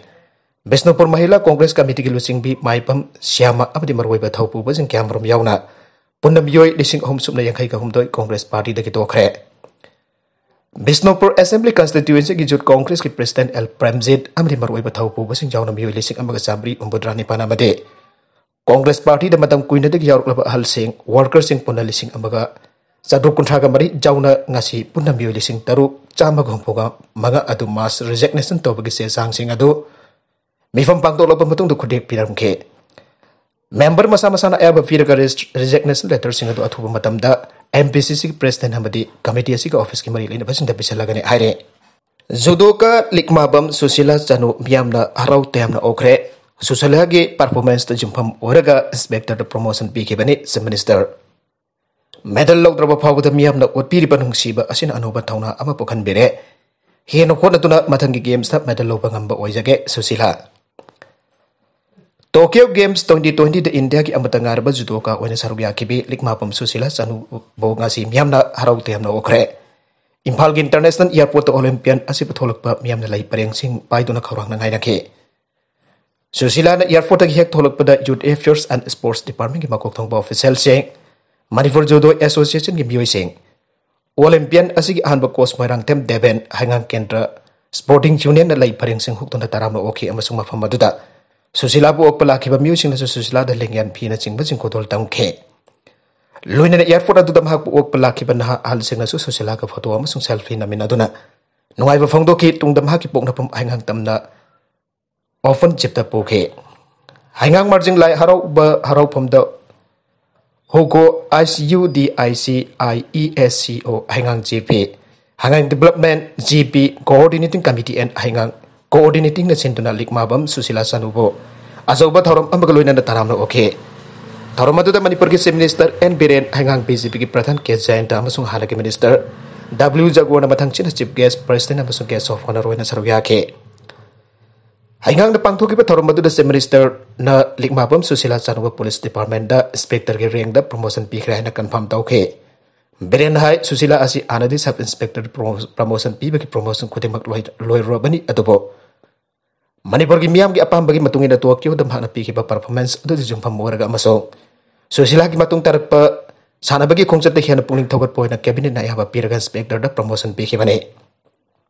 ꯕꯤꯁꯅꯨꯄꯨꯔ ꯃꯍꯤꯂꯥ ꯀꯣꯡꯒ꯭ꯔꯦꯁ ꯀꯃꯤꯇꯤꯒꯤ ꯂꯨꯆꯤꯡꯕꯤ ꯃꯥꯏꯕꯝ ꯁ꯭ꯌꯥꯃ ꯑꯃꯗꯤ ꯃꯔꯨꯑꯣꯏꯕ ꯊꯧꯄꯨꯕꯁꯤꯡ ꯀꯌꯥꯃꯔꯨꯝ ꯌꯥꯎꯅ ꯄꯨꯟꯅ ꯃꯤꯑꯣꯏ ꯂꯤꯁꯤꯡ ꯑꯍꯨꯝ ꯁꯨꯞꯅ ꯌꯥꯡꯈꯩꯒ ꯍꯨꯝꯗꯣꯏ ꯀꯣꯡꯒ꯭ꯔꯦꯁ ꯄꯥꯔꯇꯤꯗꯒꯤ ꯇꯣꯛꯈ꯭ꯔꯦ꯫ ꯕꯤꯁꯅꯨꯄꯨꯔ ꯑꯦꯁꯦꯝꯕ꯭ꯂꯤ ꯀꯟꯁꯇꯤꯇ꯭ꯌꯨꯑꯦꯟꯁꯤꯒꯤ ꯌꯨꯠ ꯀꯣꯡꯒ꯭ꯔꯦꯁꯀꯤ ꯄ꯭ꯔꯦꯁꯤꯗꯦꯟꯠ ꯑꯦꯜ ꯄ꯭ꯔꯦꯝꯖꯤꯠ ꯑꯃꯗꯤ ꯃꯔꯨꯑꯣꯏꯕ ꯊꯧꯄꯨꯕꯁꯤꯡ ꯌꯥꯎꯅ ꯃꯤꯑꯣꯏ ꯂꯤꯁꯤꯡ ꯑꯃꯒ ꯆꯥꯃꯔꯤ ꯍꯨꯝꯐꯨꯇꯔꯥ ꯅꯤꯄꯥꯟ ꯑꯃꯗꯤ ꯀꯣꯡꯒ꯭ꯔꯦꯁ ꯄꯥꯔꯇꯤꯗ ꯃꯇꯝ ꯀꯨꯏꯅꯗꯒꯤ ꯌꯥꯎꯔꯛꯂꯕ ꯑꯍꯜꯁꯤꯡ, ꯋꯥꯔꯀꯔꯁꯤꯡ ꯄꯨꯟꯅ ꯂꯤꯁꯤꯡ ꯑꯃꯒ ꯆꯥꯇ꯭ꯔꯨꯛ ꯀꯨꯟꯊ꯭ꯔꯥꯒ ꯃꯔꯤ ꯌꯥꯎꯅ ꯉꯁꯤ ꯄꯨꯟꯅ ꯃꯤꯑꯣꯏ ꯂꯤꯁꯤꯡ ꯇꯔꯨꯛ ꯆꯥꯝꯃꯒ ꯍꯨꯝꯐꯨꯒ ꯃꯉꯥ ꯑꯗꯨ ꯃꯥꯁ ꯔꯤꯖꯤꯒꯅꯦꯁꯟ ꯇꯧꯕꯒꯤ ꯆꯦ ꯆꯥꯡꯁꯤꯡ ꯑꯗꯨ ꯃꯤꯐꯝ ꯄꯥꯡꯊꯣꯛꯂꯕ ꯃꯇꯨꯡꯗ ꯈꯨꯠꯌꯦꯛ ꯄꯤꯔꯝꯈꯤ꯫ ꯃꯦꯝꯕꯔ ꯃꯁꯥ ꯃꯁꯥꯅ ꯑꯌꯥꯕ ꯄꯤꯔꯒ ꯔꯤꯖꯤꯒꯅꯦꯁꯟ ꯂꯦꯇꯔꯁꯤꯡ ꯑꯗꯨ ꯑꯊꯨꯕ ꯃꯇꯝꯗ ꯑꯦꯝ ꯄꯤ ꯁꯤ ꯁꯤꯒꯤ ꯄ꯭ꯔꯦꯁꯤꯗꯦꯟꯠ ꯑꯃꯗꯤ ꯀꯃꯤꯇꯤ ꯑꯁꯤꯒꯤ ꯑꯣꯐꯤꯁꯀꯤ ꯃꯔꯤ ꯂꯩꯅꯕꯁꯤꯡꯗ ꯄꯤꯁꯤꯜꯂꯒꯅꯤ ꯍꯥꯏꯔꯦ꯫ ꯖꯨꯗꯣꯀꯥ ꯂꯤꯛꯃꯥꯕꯝ ꯁꯨꯁꯤꯂꯥ ꯆꯅꯨ ꯃꯤꯌꯥꯝꯅ ꯍꯔꯥꯎ ꯇꯌꯥꯝꯅ ꯑꯣꯛꯈ꯭ꯔꯦ꯫ ꯁꯨꯁꯤꯂꯥꯒꯤ ꯄꯔꯐꯣꯔꯃꯦꯟꯁꯇ ꯌꯨꯝꯐꯝ ꯑꯣꯏꯔꯒ ꯏꯟꯁꯄꯦꯛꯇꯔꯗ ꯄ꯭ꯔꯣꯃꯣꯁꯟ ꯄꯤꯈꯤꯕꯅꯤ ꯆꯤꯐ ꯃꯤꯅꯤꯁꯇꯔ꯫ ꯃꯦꯗꯜ ꯂꯧꯗ꯭ꯔꯕ ꯐꯥꯎꯕꯗ ꯃꯤꯌꯥꯝꯅ ꯎꯠꯄꯤꯔꯤꯕ ꯅꯨꯡꯁꯤꯕ ꯑꯁꯤꯅ ꯑꯅꯧꯕ ꯊꯧꯅꯥ ꯑꯃ ꯄꯣꯛꯍꯟꯕꯤꯔꯦ꯫ ꯍꯦꯟꯅ ꯍꯣꯠꯅꯗꯨꯅ ꯃꯊꯪꯒꯤ ꯒꯦꯝꯁꯇ ꯃꯦꯗꯜ ꯂꯧꯕ ꯉꯝꯕ ꯑꯣꯏꯖꯒꯦ ꯁꯨꯁꯤꯂꯥ꯫ ꯇꯣꯀꯤꯌꯣ ꯒꯦꯝꯁ ꯇ꯭ꯋꯦꯟꯇꯤ ꯇ꯭ꯋꯦꯟꯇꯤꯗ ꯏꯟꯗꯤꯌꯥꯒꯤ ꯑꯃꯠꯇ ꯉꯥꯏꯔꯕ ꯖꯨꯗꯣꯀꯥ ꯑꯣꯏꯅ ꯁꯔꯨꯛ ꯌꯥꯈꯤꯕꯤ ꯂꯤꯛꯃꯥꯕꯝ ꯁꯨꯁꯤꯂꯥ ꯆꯅꯨꯕꯨ ꯉꯁꯤ ꯃꯤꯌꯥꯝꯅ ꯍꯔꯥꯎ ꯇꯌꯥꯝꯅ ꯑꯣꯛꯈ꯭ꯔꯦ꯫ ꯏꯝꯐꯥꯜꯒꯤ ꯏꯟꯇꯔꯅꯦꯁꯅꯦꯜ ꯑꯦꯌꯔꯄꯣꯔꯠꯇ ꯑꯣꯂꯤꯝꯄꯤꯌꯥꯟ ꯑꯁꯤ ꯄꯨꯊꯣꯛꯂꯛꯄ ꯃꯤꯌꯥꯝꯅ ꯂꯩ ꯄꯔꯦꯡꯁꯤꯡ ꯄꯥꯏꯗꯨꯅ ꯈꯧꯔꯥꯡꯅ ꯉꯥꯏꯅꯈꯤ꯫ ꯁꯨꯁꯤꯂꯥꯅ ꯑꯦꯌꯔꯄꯣꯔꯠꯇꯒꯤ ꯍꯦꯛ ꯊꯣꯛꯂꯛꯄꯗ ꯌꯨꯠ ꯑꯦꯐꯤꯌꯔꯁ ꯑꯦꯟ ꯁ꯭ꯄꯣꯔꯠꯁ ꯗꯤꯄꯥꯔꯠꯃꯦꯟꯠꯀꯤ ꯃꯀꯣꯛ ꯊꯣꯡꯕ ꯑꯣꯐꯤꯁꯤꯌꯦꯜꯁꯤꯡ, ꯃꯅꯤꯄꯨꯔ ꯖꯨꯗꯣ ꯑꯦꯁꯣꯁꯤꯌꯦꯁꯟꯒꯤ ꯃꯤꯑꯣꯏꯁꯤꯡ, ꯑꯣꯂꯤꯝꯄꯤꯌꯥꯟ ꯑꯁꯤꯒꯤ ꯑꯍꯥꯟꯕ ꯀꯣꯆ ꯃꯣꯏꯔꯥꯡꯊꯦꯝ ꯗꯦꯕꯦꯟ, ꯍꯩꯉꯥꯡ ꯀꯦꯟꯗ꯭ꯔ ꯁ꯭ꯄꯣꯔꯇꯤꯡ ꯌꯨꯅꯤꯌꯟꯅ ꯂꯩ ꯄꯔꯦꯡꯁꯤꯡ ꯍꯨꯛꯇꯨꯅ ꯇꯔꯥꯝꯅ ꯑꯣꯛꯈꯤ ꯑꯃꯁꯨꯡ ꯃꯐꯝ ꯑꯗꯨꯗ ꯁꯨꯁꯤꯂꯥꯕꯨ ꯑꯣꯛꯄ ꯂꯥꯛꯈꯤꯕ ꯃꯤꯑꯣꯏꯁꯤꯡꯅꯁꯨ ꯁꯨꯁꯤꯂꯥꯗ ꯂꯦꯡꯌꯥꯟ ꯐꯤꯅꯆꯤꯡꯕꯁꯤꯡ ꯈꯨꯗꯣꯜ ꯇꯝꯈꯤ꯫ ꯂꯣꯏꯅꯅ ꯑꯦꯌꯔꯄꯣꯔꯠ ꯑꯗꯨꯗ ꯃꯍꯥꯛꯄꯨ ꯑꯣꯛꯄ ꯂꯥꯛꯈꯤꯕ ꯅꯍꯥ ꯑꯍꯜꯁꯤꯡꯅꯁꯨ ꯁꯨꯁꯤꯂꯥꯒ ꯐꯣꯇꯣ ꯑꯃꯁꯨꯡ ꯁꯦꯜꯐꯤ ꯅꯝꯃꯤꯟꯅꯗꯨꯅ ꯅꯨꯡꯉꯥꯏꯕ ꯐꯣꯡꯗꯣꯛꯈꯤ꯫ ꯇꯨꯡꯗ ꯃꯍꯥꯛꯀꯤ ꯄꯣꯛꯅꯐꯝ ꯍꯩꯉꯥꯡ ꯇꯝꯅ ꯑꯣꯐꯟ ꯆꯤꯞꯇ ꯄꯨꯈꯤ꯫ ꯍꯩꯉꯥꯡ ꯃꯥꯔꯖꯤꯡ ꯂꯥꯏ ꯍꯔꯥꯎꯕ ꯍꯔꯥꯎꯐꯝꯗ ꯍꯣꯀꯣ I C U D I C I E S C ꯑꯣ ꯍꯩꯉꯥꯡ J P, ꯍꯩꯉꯥꯡ development J P coordinating committee and ꯍꯩꯉꯥꯡ ꯀꯣꯑꯣꯔꯗꯤꯅꯦꯇꯤꯡꯅ ꯁꯤꯟꯗꯨꯅ ꯂꯤꯛꯃꯥꯕꯝ ꯁꯨꯁꯤꯂꯥ ꯆꯅꯨꯕꯨ ꯑꯆꯧꯕ ꯊꯧꯔꯝ ꯑꯃꯒ ꯂꯣꯏꯅꯅ ꯇꯔꯥꯝꯅ ꯑꯣꯛꯈꯤ꯫ ꯊꯧꯔꯝ ꯑꯗꯨꯗ ꯃꯅꯤꯄꯨꯔꯒꯤ ꯆꯤꯐ ꯃꯤꯅꯤꯁꯇꯔ ꯑꯦꯟ ꯕꯤꯔꯦꯟ, ꯍꯩꯉꯥꯡ ꯕꯤ ꯖꯦ ꯄꯤꯒꯤ ꯄ꯭ꯔꯙꯥꯟ ꯀꯦ ꯖꯌꯟꯇ ꯑꯃꯁꯨꯡ ꯍꯥꯟꯅꯒꯤ ꯃꯤꯅꯤꯁꯇꯔ ꯗꯕ꯭ꯂꯤꯎ ꯖꯒꯣꯔꯅ ꯃꯊꯪꯁꯤꯠꯅ ꯆꯤꯐ ꯒꯦꯁ, ꯄ꯭ꯔꯦꯁꯤꯗꯦꯟꯠ ꯑꯃꯁꯨꯡ ꯒꯦꯁ ꯑꯣꯐ ꯑꯣꯅꯔ ꯑꯣꯏꯅ ꯁꯔꯨꯛ ꯌꯥꯈꯤ꯫ ꯍꯩꯉꯥꯡꯗ ꯄꯥꯡꯊꯣꯛꯈꯤꯕ ꯊꯧꯔꯝ ꯑꯗꯨꯗ ꯆꯤꯐ ꯃꯤꯅꯤꯁꯇꯔꯅ ꯂꯤꯛꯃꯥꯕꯝ ꯁꯨꯁꯤꯂꯥ ꯆꯅꯨꯕ ꯄꯨꯂꯤꯁ ꯗꯤꯄꯥꯔꯠꯃꯦꯟꯠꯇ ꯏꯟꯁꯄꯦꯛꯇꯔꯒꯤ ꯔꯦꯡꯗ ꯄ꯭ꯔꯣꯃꯣꯁꯟ ꯄꯤꯈ꯭ꯔꯦ ꯍꯥꯏꯅ ꯀꯟꯐꯥꯔꯝ ꯇꯧꯈꯤ꯫ ꯕꯤꯔꯦꯟ ꯍꯥꯏ, ꯁꯨꯁꯤꯂꯥ ꯑꯁꯤ ꯍꯥꯟꯅꯗꯤ ꯁꯕ ꯏꯟꯁꯄꯦꯛꯇꯔ ꯄ꯭ꯔꯣꯃꯣ-, ꯄ꯭ꯔꯃꯣꯁꯟ ꯄꯤꯕꯒꯤ ꯄ꯭ꯔꯣꯃꯣꯁꯟ ꯈꯨꯗꯤꯡꯃꯛ ꯂꯣꯏ-, ꯂꯣꯏꯔꯨꯔꯕꯅꯤ, ꯑꯗꯨꯕꯨ ꯃꯅꯤꯄꯨꯔꯒꯤ ꯃꯤꯌꯥꯝꯒꯤ ꯑꯄꯥꯝꯕꯒꯤ ꯃꯇꯨꯡ ꯏꯟꯅ ꯇꯣꯀꯤꯌꯣꯗ ꯃꯍꯥꯛꯅ ꯄꯤꯈꯤꯕ performance ꯑꯗꯨꯗ ꯌꯨꯝꯐꯝ ꯑꯣꯏꯔꯒ ꯑꯃꯁꯨꯡ ꯁꯨꯁꯤꯂꯥꯒꯤ ꯃꯇꯨꯡ ꯇꯥꯔꯛꯄ ꯁꯥꯟꯅꯕꯒꯤ ꯈꯣꯡꯆꯠꯇ ꯍꯦꯟꯅ ꯄꯨꯛꯅꯤꯡ ꯊꯧꯒꯠꯄ ꯑꯣꯏꯅ cabinetꯅ ꯑꯌꯥꯕ ꯄꯤꯔꯒ inspectorꯗ promotion ꯄꯤꯈꯤꯕꯅꯤ꯫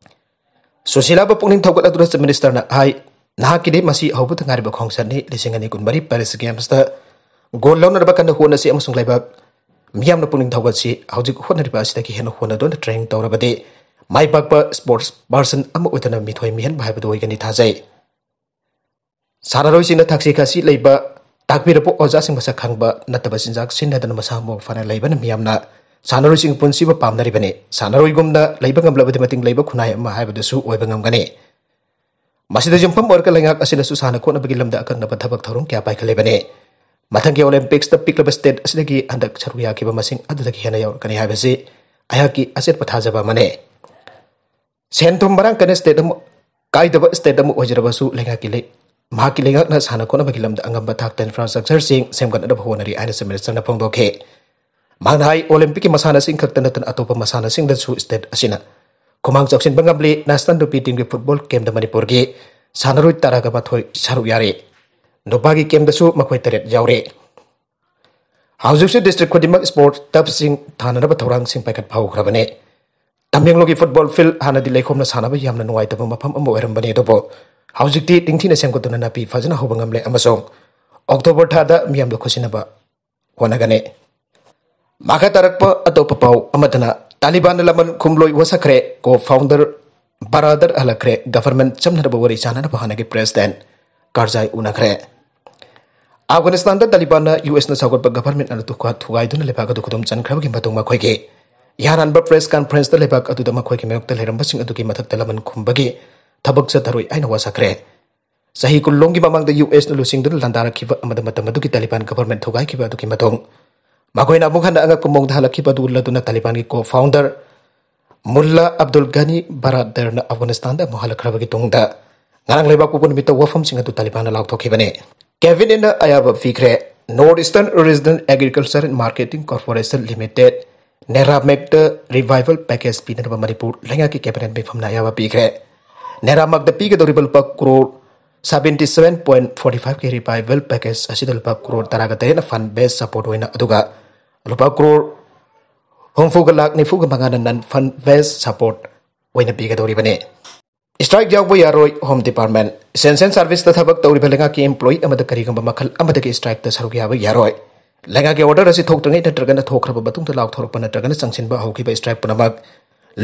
ꯁꯨꯁꯤꯂꯥꯕꯨ ꯄꯨꯛꯅꯤꯡ ꯊꯧꯒꯠꯂꯗꯨꯅ Chief Ministerꯅ ꯍꯥꯏ, "ꯅꯍꯥꯛꯀꯤꯗꯤ ꯃꯁꯤ ꯍꯧꯕꯗ ꯉꯥꯏꯔꯤꯕ ꯈꯣꯡꯆꯠꯅꯤ꯫ ꯂꯤꯁꯤꯡ ꯑꯅꯤ ꯀꯨꯟꯃꯔꯤ Paris Gamesꯇ gold ꯂꯧꯅꯅꯕ ꯀꯟꯅ ꯍꯣꯠꯅꯁꯤ ꯑꯃꯁꯨꯡ ꯂꯩꯕꯥꯛ ꯃꯤꯌꯥꯝꯅ ꯄꯨꯛꯅꯤꯡ ꯊꯧꯒꯠꯁꯤ꯫ ꯍꯧꯖꯤꯛ ꯍꯣꯠꯅꯔꯤꯕ ꯑꯁꯤꯗꯒꯤ ꯍꯦꯟꯅ ꯍꯣꯠꯅꯗꯨꯅ training ꯇꯧꯔꯕꯗꯤ ꯃꯥꯏ ꯄꯥꯛꯄ sports person ꯑꯃ ꯑꯣꯏꯗꯨꯅ ꯃꯤꯊꯣꯏ ꯃꯤꯍꯦꯟꯕ ꯍꯥꯏꯕꯗꯨ ꯑꯣꯏꯒꯅꯤ ꯊꯥꯖꯩ"꯫ ꯁꯥꯟꯅꯔꯣꯏꯁꯤꯡꯅ ꯊꯛꯁꯤ ꯈꯥꯁꯤ ꯂꯩꯕ, ꯇꯥꯛꯄꯤꯔꯕ ꯑꯣꯖꯥꯁꯤꯡ ꯃꯁꯛ ꯈꯪꯕ ꯅꯠꯇꯕ ꯆꯤꯟꯖꯥꯛ ꯁꯤꯖꯤꯟꯅꯗꯅ ꯃꯁꯥ ꯃꯎ ꯐꯅ ꯂꯩꯕꯅ ꯃꯤꯌꯥꯝꯅ ꯁꯥꯟꯅꯔꯣꯏꯁꯤꯡ ꯄꯨꯟꯁꯤꯕ ꯄꯥꯝꯅꯔꯤꯕꯅꯤ꯫ ꯁꯥꯟꯅꯔꯣꯏꯒꯨꯝꯅ ꯂꯩꯕ ꯉꯝꯂꯕꯗꯤ ꯃꯇꯤꯡ ꯂꯩꯕ ꯈꯨꯟꯅꯥꯏ ꯑꯃ ꯍꯥꯏꯕꯗꯨꯁꯨ ꯑꯣꯏꯕ ꯉꯝꯒꯅꯤ꯫ ꯃꯁꯤꯗ ꯌꯨꯝꯐꯝ ꯑꯣꯏꯔꯒ ꯂꯩꯉꯥꯛ ꯑꯁꯤꯅꯁꯨ ꯁꯥꯟꯅ ꯈꯣꯠꯅꯕꯒꯤ ꯂꯝꯗ ꯑꯀꯛꯅꯕ ꯊꯕꯛ ꯊꯧꯔꯝ ꯀꯌꯥ ꯄꯥꯏꯈꯠꯂꯤꯕꯅꯤ꯫ ꯃꯊꯪꯒꯤ Olympicsꯇ ꯄꯤꯛꯂꯕ state ꯑꯁꯤꯗꯒꯤ ꯍꯟꯗꯛ ꯁꯔꯨꯛ ꯌꯥꯈꯤꯕ ꯃꯁꯤꯡ ꯑꯗꯨꯗꯒꯤ ꯍꯦꯟꯅ ꯌꯧꯔꯛꯀꯅꯤ ꯍꯥꯏꯕꯁꯤ ꯑꯩꯍꯥꯛꯀꯤ ꯑꯆꯦꯠꯄ ꯊꯥꯖꯕ ꯑꯃꯅꯤ꯫ ꯁꯦꯟ ꯊꯨꯝ ꯃꯔꯥꯡ ꯀꯥꯏꯅ state ꯑꯃ, ꯀꯥꯏꯗꯕ state ꯑꯃ ꯑꯣꯏꯖꯔꯕꯁꯨ ꯂꯩꯉꯥꯛꯀꯤ ꯂꯩ-, ꯃꯍꯥꯛꯀꯤ ꯂꯩꯉꯥꯛꯅ ꯁꯥꯟꯅ ꯈꯣꯠꯅꯕꯒꯤ ꯂꯝꯗ ꯑꯉꯝꯕ ꯊꯥꯛꯇ infrastructureꯁꯤꯡ ꯁꯦꯝꯒꯠꯅꯕ ꯍꯣꯠꯅꯔꯤ ꯍꯥꯏꯅ Chief Ministerꯅ ꯐꯣꯡꯗꯣꯛꯈꯤ꯫ ꯃꯍꯥꯛꯅ ꯍꯥꯏ, Olympicꯀꯤ ꯃꯁꯥꯟꯅꯁꯤꯡ ꯈꯛꯇ ꯅꯠꯇꯅ ꯑꯇꯣꯞꯄ ꯃꯁꯥꯟꯅꯁꯤꯡꯗꯁꯨ state ꯑꯁꯤꯅ ꯈꯨꯃꯥꯡ ꯆꯥꯎꯁꯤꯟꯕ ꯉꯝꯂꯤ꯫ National ꯅꯨꯄꯤ teamꯒꯤ football campꯇ ꯃꯅꯤꯄꯨꯔꯒꯤ ꯁꯥꯟꯅꯔꯣꯏ ꯇꯔꯥꯒ ꯃꯥꯊꯣꯏ ꯁꯔꯨꯛ ꯌꯥꯔꯤ꯫ ꯅꯨꯄꯥꯒꯤ campꯇꯁꯨ ꯃꯈꯣꯏ ꯇꯔꯦꯠ ꯌꯥꯎꯔꯤ꯫ ꯍꯧꯖꯤꯛꯁꯨ district ꯈꯨꯗꯤꯡꯃꯛ sports turfꯁꯤꯡ ꯊꯥꯅꯅꯕ ꯊꯧꯔꯥꯡꯁꯤꯡ ꯄꯥꯏꯈꯠꯄ ꯍꯧꯈ꯭ꯔꯕꯅꯤ꯫ ꯇꯃꯦꯡꯂꯣꯡꯒꯤ football field ꯍꯥꯟꯅꯗꯤ ꯂꯩꯈꯣꯝꯅ ꯁꯥꯟꯅꯕ ꯌꯥꯝꯅ ꯅꯨꯡꯉꯥꯏꯇꯕ ꯃꯐꯝ ꯑꯃ ꯑꯣꯏꯔꯝꯕꯅꯤ, ꯑꯗꯨꯕꯨ ꯍꯧꯖꯤꯛꯇꯤ ꯅꯤꯡꯊꯤꯅ ꯁꯦꯝꯒꯠꯇꯨꯅ ꯅꯥꯄꯤ ꯐꯖꯅ ꯍꯧꯕ ꯉꯝꯂꯦ ꯑꯃꯁꯨꯡ October ꯊꯥꯗ ꯃꯤꯌꯥꯝꯗ ꯈꯨꯠꯁꯤꯟꯅꯕ ꯍꯣꯠꯅꯒꯅꯤ꯫ ꯃꯈꯥ ꯇꯥꯔꯛꯄ ꯑꯇꯣꯞꯄ ꯄꯥꯎ ꯑꯃꯗꯅ, ꯇꯥꯂꯤꯕꯥꯟꯅ ꯂꯃꯟ ꯈꯨꯝꯂꯣꯏ ꯋꯥꯁꯛꯈ꯭ꯔꯦ, co-founder ꯕꯔꯥꯗꯔ ꯍꯜꯂꯛꯈ꯭ꯔꯦ, government ꯆꯝꯅꯅꯕ ꯋꯥꯔꯤ ꯁꯥꯅꯅꯕ ꯍꯥꯟꯅꯒꯤ president ꯀꯥꯔꯖꯥꯏ ꯎꯅꯈ꯭ꯔꯦ꯫ ꯑꯐꯒꯥꯅꯤꯁꯇꯥꯟꯗ ꯇꯥꯂꯤꯕꯥꯟꯅ USꯅ ꯁꯧꯒꯠꯄ government ꯑꯗꯨ ꯊꯨꯒꯥꯏꯗꯨꯅ ꯂꯩꯕꯥꯛ ꯑꯗꯨ ꯈꯨꯗꯨꯝ ꯆꯟꯈ꯭ꯔꯕꯒꯤ ꯃꯇꯨꯡ ꯃꯈꯣꯏꯒꯤ ꯏꯍꯥꯟ ꯍꯥꯟꯕ press conferenceꯇ ꯂꯩꯕꯥꯛ ꯑꯗꯨꯗ ꯃꯈꯣꯏꯒꯤ ꯃꯥꯌꯣꯛꯇ ꯂꯩꯔꯝꯕꯁꯤꯡ ꯑꯗꯨꯒꯤ ꯃꯊꯛꯇ ꯂꯃꯟ ꯈꯨꯝꯕꯒꯤ ꯊꯕꯛ ꯆꯠꯊꯔꯣꯏ ꯍꯥꯏꯅ ꯋꯥꯁꯛꯈ꯭ꯔꯦ꯫ ꯆꯍꯤ ꯀꯨꯟꯂꯣꯝꯒꯤ ꯃꯃꯥꯡꯗ USꯅ ꯂꯨꯆꯤꯡꯗꯨꯅ ꯂꯥꯟꯗꯥꯔꯛꯈꯤꯕ ꯑꯃꯗ ꯃꯇꯝ ꯑꯗꯨꯒꯤ ꯇꯥꯂꯤꯕꯥꯟ government ꯊꯨꯒꯥꯏꯈꯤꯕ ꯑꯗꯨꯒꯤ ꯃꯇꯨꯡ ꯃꯈꯣꯏꯅ ꯑꯃꯨꯛ ꯍꯟꯅ ꯑꯉꯛꯄ ꯃꯑꯣꯡꯗ ꯍꯜꯂꯛꯈꯤꯕ ꯑꯗꯨ ꯎꯠꯂꯗꯨꯅ ꯇꯥꯂꯤꯕꯥꯟꯒꯤ co-founder ꯃꯨꯜꯂꯥ ꯑꯕꯗꯨꯜ ꯒꯅꯤ ꯕꯔꯥꯗꯔꯅ ꯑꯐꯒꯥꯅꯤꯁꯇꯥꯟꯗ ꯑꯃꯨꯛ ꯍꯜꯂꯛꯈ꯭ꯔꯕꯒꯤ ꯇꯨꯡꯗ ꯉꯔꯥꯡ ꯂꯩꯕꯥꯛꯄꯣꯛꯄ ꯅꯨꯃꯤꯠꯇ ꯋꯥꯐꯝꯁꯤꯡ ꯑꯗꯨ ꯇꯥꯂꯤꯕꯥꯟꯅ ꯂꯥꯎꯊꯣꯛꯈꯤꯕꯅꯤ꯫ Cabinetꯅ ꯑꯌꯥꯕ ꯄꯤꯈ꯭ꯔꯦ꯫ North Eastern Regional Agriculture and Marketing Corporation Limited, NERAMAGTꯗ revival package ꯄꯤꯅꯅꯕ Manipur ꯂꯩꯉꯥꯛꯀꯤ cabinet ꯃꯤꯐꯝꯅ ꯑꯌꯥꯕ ꯄꯤꯈ꯭ꯔꯦ꯫ NERAMAGTꯗ ꯄꯤꯒꯗꯧꯔꯤꯕ ꯂꯨꯄꯥ crore Seventy seven point forty five ꯀꯤ revival package ꯑꯁꯤꯗ ꯂꯨꯄꯥ ꯀ꯭ꯔꯣꯔ ꯇꯔꯥꯒ ꯇꯔꯦꯠꯅ fund based support ꯑꯣꯏꯅ, ꯑꯗꯨꯒ ꯂꯨꯄꯥ ꯀ꯭ꯔꯣꯔ ꯍꯨꯝꯐꯨꯒ ꯂꯥꯈ ꯅꯤꯐꯨꯒ ꯃꯉꯥꯅ non fund based support ꯑꯣꯏꯅ ꯄꯤꯒꯗꯧꯔꯤꯕꯅꯤ꯫ Strike ꯌꯥꯎꯕ ꯌꯥꯔꯣꯏ꯫ Home Department essential service ꯇ ꯊꯕꯛ ꯇꯧꯔꯤꯕ ꯂꯩꯉꯥꯛꯀꯤ employee ꯑꯃꯗ ꯀꯔꯤꯒꯨꯝꯕ ꯃꯈꯜ ꯑꯃꯗꯒꯤ strike ꯇ ꯁꯔꯨꯛ ꯌꯥꯕ ꯌꯥꯔꯣꯏ꯫ ꯂꯩꯉꯥꯛꯀꯤ order ꯑꯁꯤ ꯊꯣꯛꯇ꯭ꯔꯤꯉꯩ ꯅꯠꯇ꯭ꯔꯒꯅ ꯊꯣꯛꯈ꯭ꯔꯕ ꯃꯇꯨꯡꯗ ꯂꯥꯎꯊꯣꯔꯛꯄ ꯅꯠꯇ꯭ꯔꯒꯅ ꯆꯪꯁꯤꯟꯕ ꯍꯧꯈꯤꯕ strike ꯄꯨꯝꯅꯃꯛ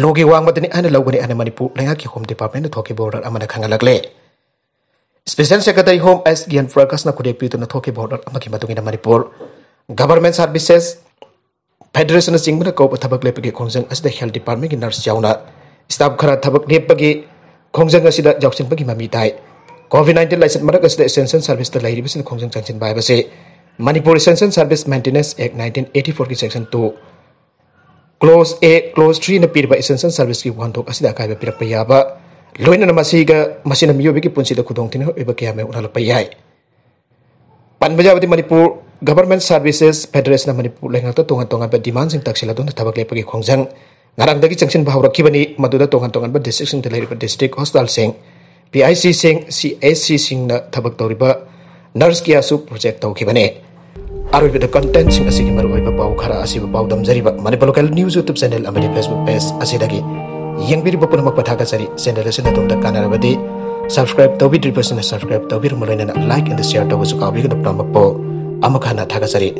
ꯂꯣꯒꯤ ꯋꯥꯡꯃꯗꯅꯤ ꯍꯥꯏꯅ ꯂꯧꯒꯅꯤ ꯍꯥꯏꯅ ꯃꯅꯤꯄꯨꯔ ꯂꯩꯉꯥꯛꯀꯤ Home Department ꯅ ꯊꯣꯛꯈꯤꯕ order ꯑꯃꯅ ꯈꯪꯍꯜꯂꯛꯂꯦ꯫ Special Secretary Home S ꯒ꯭ꯌꯥꯟ ꯄ꯭ꯔꯀꯥꯁꯅ ꯈꯨꯗꯦꯛ ꯄꯤꯗꯨꯅ ꯊꯣꯛꯈꯤꯕ order ꯑꯃꯒꯤ ꯃꯇꯨꯡ ꯏꯟꯅ ꯃꯅꯤꯄꯨꯔ Government Services Federation ꯅꯆꯤꯡꯕꯅ ꯀꯧꯕ ꯊꯕꯛ ꯂꯦꯞꯄꯒꯤ ꯈꯣꯡꯖꯪ ꯑꯁꯤꯗ Health Department ꯀꯤ nurse ꯌꯥꯎꯅ staff ꯈꯔ ꯊꯕꯛ ꯂꯦꯞꯄꯒꯤ ꯈꯣꯡꯖꯪ ꯑꯁꯤꯗ ꯌꯥꯎꯁꯤꯟꯕꯒꯤ ꯃꯃꯤ ꯇꯥꯏ꯫ COVID nineteen ꯂꯥꯏꯆꯠ ꯃꯔꯛ ꯑꯁꯤꯗ essential service ꯇ ꯂꯩꯔꯤꯕꯁꯤꯡꯅ ꯈꯣꯡꯖꯪ ꯆꯪꯁꯤꯟꯕ ꯍꯥꯏꯕꯁꯤ Manipur Essential Service Maintenance Act nineteen eighty four ꯒꯤ section two, clause A, clause three ꯅ ꯄꯤꯔꯤꯕ essential service ꯀꯤ ꯋꯥꯍꯟꯊꯣꯛ ꯑꯁꯤꯗ ꯑꯀꯥꯏꯕ ꯄꯤꯔꯛꯄ ꯌꯥꯕ, ꯂꯣꯏꯅꯅ ꯃꯁꯤꯒ, ꯃꯁꯤꯅ ꯃꯤꯑꯣꯏꯕꯒꯤ ꯄꯨꯟꯁꯤꯗ ꯈꯨꯗꯣꯡꯊꯤꯅꯤꯡꯉꯥꯏ ꯑꯣꯏꯕ ꯀꯌꯥ ꯃꯔꯨꯝ ꯑꯣꯏꯍꯜꯂꯛꯄ ꯌꯥꯏ꯫ ꯄꯟꯕ ꯌꯥꯕꯗꯤ, ꯃꯅꯤꯄꯨꯔ Government Services Federation ꯅ ꯃꯅꯤꯄꯨꯔ ꯂꯩꯉꯥꯛꯇ ꯇꯣꯉꯥꯟ ꯇꯣꯉꯥꯟꯕ demand ꯁꯤꯡ ꯇꯛꯁꯤꯜꯂꯗꯨꯅ ꯊꯕꯛ ꯂꯦꯞꯄꯒꯤ ꯈꯣꯡꯖꯪ ꯉꯔꯥꯡꯗꯒꯤ ꯆꯪꯁꯤꯟꯕ ꯍꯧꯔꯛꯈꯤꯕꯅꯤ꯫ ꯃꯗꯨꯗ ꯇꯣꯉꯥꯟ ꯇꯣꯉꯥꯟꯕ district ꯁꯤꯡꯗ ꯂꯩꯔꯤꯕ district hospital ꯁꯤꯡ, P I C ꯁꯤꯡ, C H C ꯁꯤꯡꯅ ꯊꯕꯛ ꯇꯧꯔꯤꯕ nurse ꯀꯌꯥꯁꯨ project ꯇꯧꯈꯤꯕꯅꯤ꯫ ꯑꯔꯣꯏꯕꯗ content ꯁꯤꯡ ꯑꯁꯤꯒꯤ ꯃꯔꯨꯑꯣꯏꯕ ꯄꯥꯎ ꯈꯔ ꯑꯁꯤꯕꯨ ꯄꯥꯎꯗꯝꯖꯔꯤꯕ Manipur Local News YouTube channel ꯑꯃꯗꯤ Facebook page ꯑꯁꯤꯗꯒꯤ ꯌꯦꯡꯕꯤꯔꯤꯕ ꯄꯨꯝꯅꯃꯛꯄꯨ ꯊꯥꯒꯠꯆꯔꯤ꯫ Channel ꯑꯁꯤꯅ ꯑꯗꯣꯝꯗ ꯀꯥꯟꯅꯔꯕꯗꯤ subscribe ꯇꯧꯕꯤꯗ꯭ꯔꯤꯕꯁꯤꯡꯅ subscribe ꯇꯧꯕꯤꯔꯝꯕ ꯂꯣꯏꯅꯅ like and share ꯇꯧꯕꯁꯨ ꯀꯥꯎꯕꯤꯒꯅꯨ꯫ ꯄꯨꯝꯅꯃꯛꯄꯨ ꯑꯃꯨꯛ ꯍꯟꯅ ꯊꯥꯒꯠꯆꯔꯤ꯫